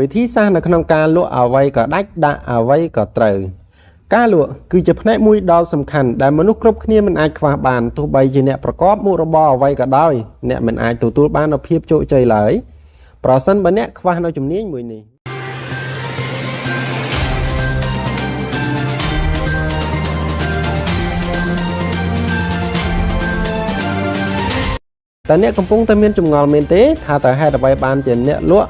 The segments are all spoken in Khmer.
វិធីសាស្ត្រនៅក្នុងការលក់អ្វីក៏ដាច់ដាក់អ្វីក៏ត្រូវការលក់គឺជាផ្នែកមួយដ៏សំខាន់ដែលមនុស្សគ្រប់គ្នាមិនអាចខ្វះបានទោះបីជាអ្នកប្រកបមុខរបរអ្វីក៏ដោយអ្នកមិនអាចទទួលបាននូវភាពជោគជ័យឡើយប្រសិនបើអ្នកខ្វះនូវជំនាញមួយនេះ តើអ្នកកំពុងតែមានចម្ងល់មែនទេថាតើហេតុអ្វីបានជាអ្នកលក់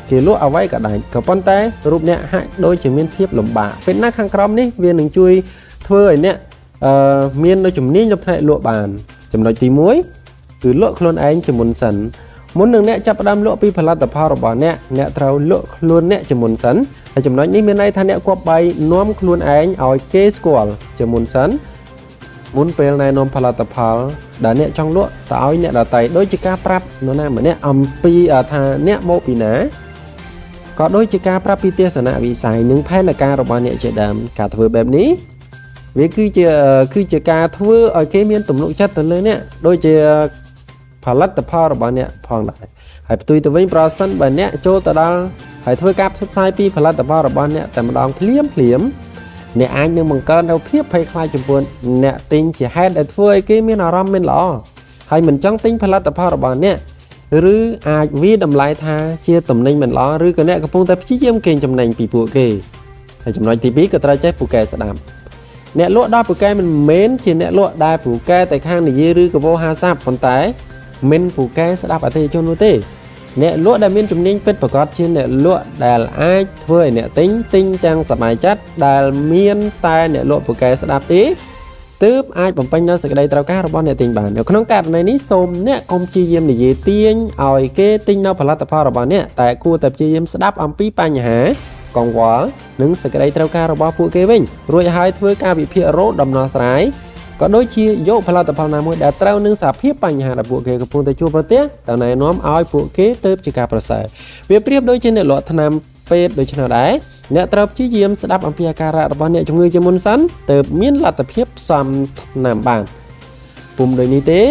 គេលក់អ្វីក៏ដាច់ក៏ប៉ុន្តែរូបអ្នកហាក់ដូចជាមានភាពលំបាកពេលណាខាងក្រោមនេះវានឹងជួយធ្វើឲ្យអ្នកអឺមាននូវជំនាញនៅផ្នែកលក់បានចំណុចទី1គឺលក់ខ្លួនឯងជាមុនសិនមុននឹងអ្នកចាប់ផ្ដើមលក់ពីផលិតផលរបស់អ្នកអ្នកត្រូវលក់ខ្លួនអ្នកជាមុនសិនហើយចំណុចនេះមានន័យថាអ្នកគប្បីនាំខ្លួនឯងឲ្យគេស្គាល់ជាមុនសិនមុនពេលណែនាំផលិតផលដែលអ្នកចង់លក់ទៅឲ្យអ្នកដទៃដូចជាការប្រាប់នរណាម្នាក់អំពីថាអ្នកមកពីណាក៏ដូចជាការប្រាប់ពីទស្សនវិស័យនិងផែនការរបស់អ្នកជាដើមការធ្វើបែបនេះវាគឺជាការធ្វើឲ្យគេមានទំនុកចិត្តទៅលើអ្នកដូចជាផលិតផលរបស់អ្នកផងដែរហើយផ្ទុយទៅវិញប្រសិនបើអ្នកចូលទៅដល់ហើយធ្វើការផ្សព្វផ្សាយពីផលិតផលរបស់អ្នកតែម្ដងភ្លាមភ្លាមអ្នកអាចនឹងបង្កើននូវភាពភ័យខ្លាចចំពោះអ្នកទិញជាហេតុដែលធ្វើឲ្យគេមានអារម្មណ៍មិនល្អហើយមិនចង់ទិញផលិតផលរបស់អ្នកឬអាចវាតម្លៃថាជាទំនិញមិនល្អឬក៏អ្នកកំពុងតែព្យាយាមកេងចំណេញពីពួកគេហើយចំណុចទី2ក៏ត្រូវចេះពូកែស្ដាប់អ្នកលក់ដល់ពូកែមិនមែនជាអ្នកលក់ដែលពូកែតែខាងនិយាយឬក៏វោហារស័ព្ទប៉ុន្តែមិនពូកែស្ដាប់អតិថិជននោះទេអ្នកលក់ដែលមានជំនាញពិតប្រាកដជាអ្នកលក់ដែលអាចធ្វើឲ្យអ្នកទិញទិញទាំងសប្បាយចិត្តដែលមានតែអ្នកលក់ពូកែស្ដាប់ទេទើបអាចបំពេញនូវសេចក្តីត្រូវការរបស់អ្នកទិញបាននៅក្នុងករណីនេះសូមអ្នកកុំព្យាយាមនិយាយទាញឲ្យគេទិញនៅផលិតផលរបស់អ្នកតែគួរតែព្យាយាមស្ដាប់អំពីបញ្ហាកង្វល់និងសេចក្តីត្រូវការរបស់ពួកគេវិញរួចហើយធ្វើការវិភាគរកដំណោះស្រាយក៏ដូចជាយកផលិតផលណាមួយដែលត្រូវនឹងសភាពបញ្ហាដែលពួកគេកំពុងតែជួបប្រទះទៅណែនាំឲ្យពួកគេទៅជាការប្រសើរវាប្រៀបដូចជាអ្នកលក់ថ្នាំពេទ្យដូច្នោះដែរអ្នកត្រូវព្យាយាមស្ដាប់អំពីអាការៈរបស់អ្នកជំងឺជាមុនសិនទើបមានលទ្ធភាពផ្សំថ្នាំបានពុំដូចនេះទេ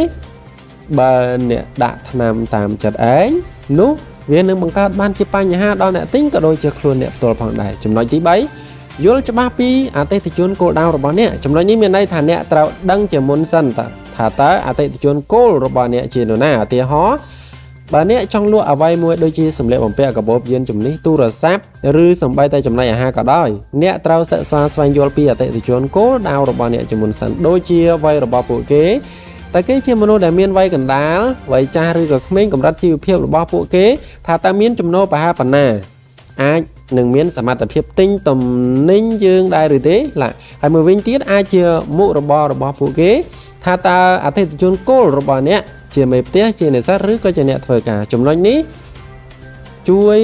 បើអ្នកដាក់ថ្នាំតាមចិត្តឯងនោះវានឹងបង្កើតបានជាបញ្ហាដល់អ្នកទិញក៏ដូចជាខ្លួនអ្នកផ្ទាល់ផងដែរចំណុចទី3យល់ច្បាស់ពីអតិថិជនគោលដៅរបស់អ្នកចំណុចនេះមានន័យថាអ្នកត្រូវដឹងជាមុនសិនថាតើអតិថិជនគោលរបស់អ្នកជានរណាឧទាហរណ៍បើអ្នកចង់លក់អ្វីមួយដូចជាសម្លៀកបំពាក់កាបូបយានជំនិះទូរស័ព្ទឬសូម្បីតែចំណីអាហារក៏ដោយអ្នកត្រូវសិក្សាស្វែងយល់ពីអតិថិជនគោលដៅរបស់អ្នកជាមុនសិនដូចជាវ័យរបស់ពួកគេតើគេជាមនុស្សដែលមានវ័យកណ្ដាលវ័យចាស់ឬក៏ក្មេងកម្រិតជីវភាពរបស់ពួកគេថាតើមានចំណូលប្រហែលប៉ុណ្ណាអាចនឹងមានសមត្ថភាពទិញទំនិញយើងដែរឬទេឡាហើយមួយវិញទៀតអាចជាមុខរបររបស់ពួកគេថាតើអតិថិជនគោលរបស់អ្នកជាមេផ្ទះជានិស្សិតឬក៏ជាអ្នកធ្វើការចំណុចនេះជួយ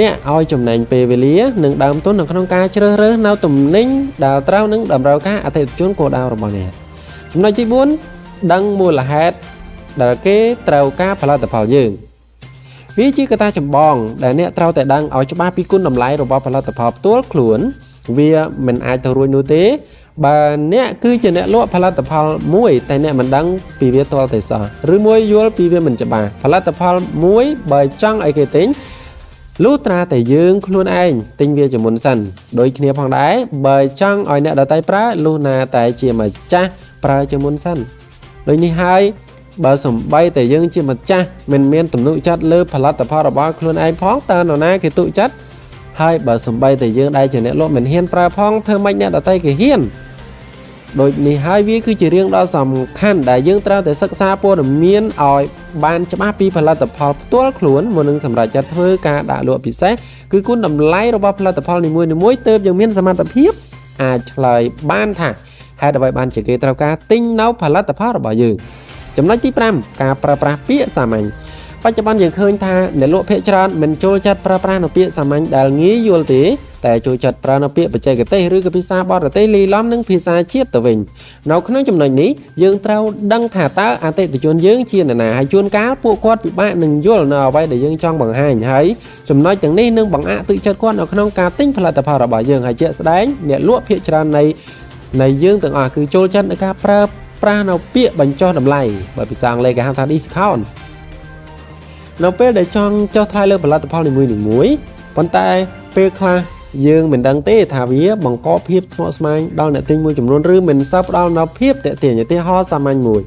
អ្នកឲ្យចំណេញពេលវេលានិងដើមទុននៅក្នុងការជ្រើសរើសនៅទំនិញដែលត្រូវនឹងតម្រូវការអតិថិជនគោលដៅរបស់អ្នកចំណុចទី4ដឹងមូលហេតុដែលគេត្រូវការផលិតផលយើងវាជាកត្តាចម្បងដែលអ្នកត្រូវតែដឹងឲ្យច្បាស់ពីគុណតម្លៃរបស់ផលិតផលផ្ទាល់ខ្លួនវាមិនអាចទៅរួចនោះទេបើអ្នកគឺជាអ្នកលក់ផលិតផលមួយតែអ្នកមិនដឹងពីវាទាល់តែសោះឬមួយយល់ពីវាមិនច្បាស់ផលិតផលមួយបើចង់ឲ្យគេទិញលុះត្រាតែយើងខ្លួនឯងទិញវាជាមុនសិនដូចគ្នាផងដែរបើចង់ឲ្យអ្នកដទៃប្រើលុះណាតែជាម្ចាស់ប្រើជាមុនសិនដូចនេះហើយបើសំបីតែយើងជាម្ចាស់មិនមានទំនុកចិត្តលើផលិតផលរបស់ខ្លួនឯងផងតើនរណាគេទុកចិត្តហើយបើសំបីតែយើងដែលជាអ្នកលក់មិនហ៊ានប្រើផងធ្វើម៉េចអ្នកដទៃគេហ៊ានដូចនេះហើយវាគឺជារឿងដ៏សំខាន់ដែលយើងត្រូវតែសិក្សាព័ត៌មានឲ្យបានច្បាស់ពីផលិតផលផ្ទាល់ខ្លួនមុននឹងសម្រេចចិត្តធ្វើការដាក់លក់ពិសេសគឺគុណតម្លៃរបស់ផលិតផលនីមួយៗទើបយើងមានសមត្ថភាពអាចឆ្លើយបានថាហេតុអ្វីបានជាគេត្រូវការទិញនៅផលិតផលរបស់យើងចំណុចទី5ការប្រើប្រាស់ពាក្យសាមញ្ញបច្ចុប្បន្នយើងឃើញថាអ្នកលក់ភាគច្រើនមិនចូលចិត្តប្រើប្រាស់នូវពាក្យសាមញ្ញដែលងាយយល់ទេតែចូលចិត្តប្រើនូវពាក្យបច្ចេកទេសឬក៏ភាសាបរទេសលាយឡំនឹងភាសាជាតិទៅវិញនៅក្នុងចំណុចនេះយើងត្រូវដឹងថាតើអតិថិជនយើងជានរណាហើយជួនកាលពួកគាត់ពិបាកនឹងយល់នៅអ្វីដែលយើងចង់បង្ហាញហើយចំណុចទាំងនេះនឹងបង្អាក់ទឹកចិត្តគាត់នៅក្នុងការទិញផលិតផលរបស់យើងហើយជាក់ស្ដែងអ្នកលក់ភាគច្រើននៃយើងទាំងអស់គឺចូលចិត្តในការប្រើប្រាស់នៅពាក្យបញ្ចុះតម្លៃបើភាសាអង់គ្លេសគេហៅថា discount នៅពេលដែលចង់ចុះថ្លៃលើផលិតផលនីមួយៗ ប៉ុន្តែពេលខ្លះយើងមិនដឹងទេថាវាបង្កភាពស្មុគស្មាញដល់អ្នកទិញមួយចំនួនឬមិនសូវផ្ដល់នូវភាពទាក់ទាញឧទាហរណ៍សាមញ្ញមួយ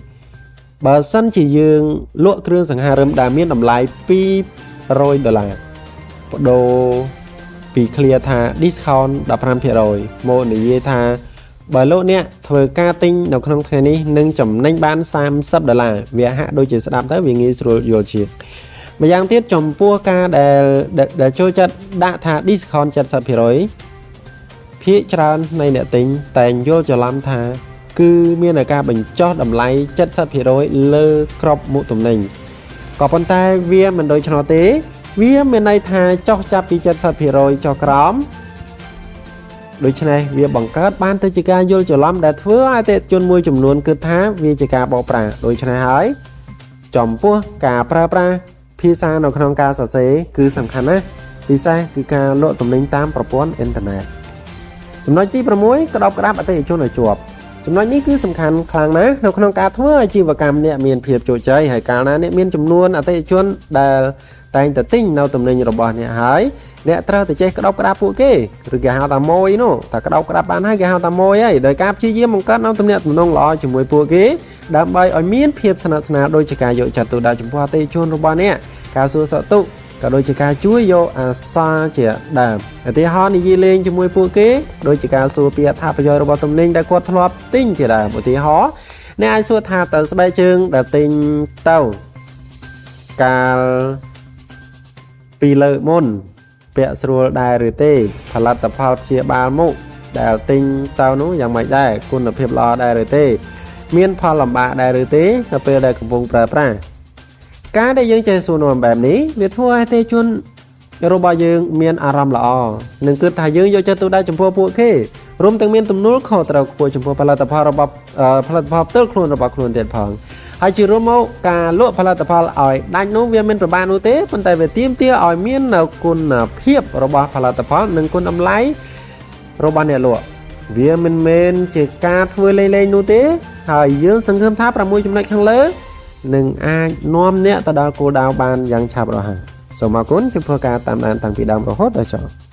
បើសិនជាយើងលក់គ្រឿងសង្ហារឹមដែលមានតម្លៃ200ដុល្លារបដូរពីឃ្លាថា discount 15%មកនិយាយថាបើលោកអ្នកធ្វើការទិញនៅក្នុងថ្ងៃនេះនឹងចំណេញបាន30ដុល្លារវាហាក់ដូចជាស្ដាប់ទៅវាងាយស្រួលយល់ជាងម្យ៉ាងទៀតចំពោះការដែលដែលចូលចិត្តដាក់ថា discount 70%ភាគច្រើននៃអ្នកទិញតែងយល់ច្រឡំថា គឺមានតែការបញ្ចុះតម្លៃ70%លើក្របមុខទំនិញក៏ប៉ុន្តែវាមិនដូច្នោះទេ វាមានន័យថាចុះចាប់ពី70%ចុះក្រោមដូច្នេះវាបង្កើតបានទៅជាការយល់ច្រឡំដែលធ្វើឲ្យអតិថិជនមួយចំនួនគិតថាវាជាការបោកប្រាស់ដូច្នេះហើយចំពោះការប្រើប្រាស់ភាសានៅក្នុងការសរសេរគឺសំខាន់ណាស់ពិសេសគឺការលក់ទំនិញតាមប្រព័ន្ធអ៊ីនធឺណិតចំណុចទី6ក្តោបក្តាប់អតិថិជនឲ្យជាប់ចំណុចនេះគឺសំខាន់ខ្លាំងណាស់នៅក្នុងការធ្វើអាជីវកម្មអ្នកមានភាពជោគជ័យហើយកាលណាអ្នកមានចំនួនអតិថិជនដែលតែងតែទិញនៅទំនិញរបស់អ្នកហើយអ្នកត្រូវតែចេះក្តោបក្តាប់ពួកគេឬគេហៅថាម៉ួយនោះតែក្តោបក្តាប់បានហើយគេហៅថាម៉ួយហើយដោយការព្យាយាមបង្កើតនូវទំនាក់ទំនងល្អជាមួយពួកគេដើម្បីឲ្យមានភាពស្និទ្ធស្នាលដូចជាការយកចិត្តទុកដាក់ចំពោះអតិថិជនរបស់អ្នកការសួរសុខទុក្ខក៏ដូចជាការជួយយកអាសាជាដើមឧទាហរណ៍និយាយលេងជាមួយពួកគេដូចជាការសួរពីអត្ថប្រយោជន៍របស់ទំនិញដែលគាត់ធ្លាប់ទិញជាដើមឧទាហរណ៍អ្នកអាចសួរថាតើស្បែកជើងដែលទិញទៅកាលពីលើកមុនពាក់ស្រួលដែរឬទេផលិតផលព្យាបាលមុខដែលទិញទៅនោះយ៉ាងម៉េចដែរគុណភាពល្អដែរឬទេមានផលលំបាកដែរឬទេនៅពេលដែលកំពុងប្រើប្រាស់ការដែលយើងចេះសួរនាំបែបនេះវាធ្វើឲ្យអតិថិជនរបស់យើងមានអារម្មណ៍ល្អនិងគិតថាយើងយកចិត្តទុកដាក់ចំពោះពួកគេរួមទាំងមានទំនួលខុសត្រូវខ្ពស់ចំពោះផលិតផលរបស់ផលិតផលផ្ទាល់ខ្លួនរបស់ខ្លួនទៀតផងហើយជារួមមកការលក់ផលិតផលឲ្យដាច់នោះវាមិនប្របាកនោះទេប៉ុន្តែវាទាមទារឲ្យមាននូវគុណភាពរបស់ផលិតផលនិងគុណតម្លៃរបស់អ្នកលក់វាមិនមែនជាការធ្វើលេងៗនោះទេហើយយើងសង្ឃឹមថា6ចំណុចខាងលើនឹងអាចនាំអ្នកទៅដល់គោលដៅបានយ៉ាងឆាប់រហ័សសូមអរគុណចំពោះការតាមដានតាំងពីដើមរហូតដល់ចប់។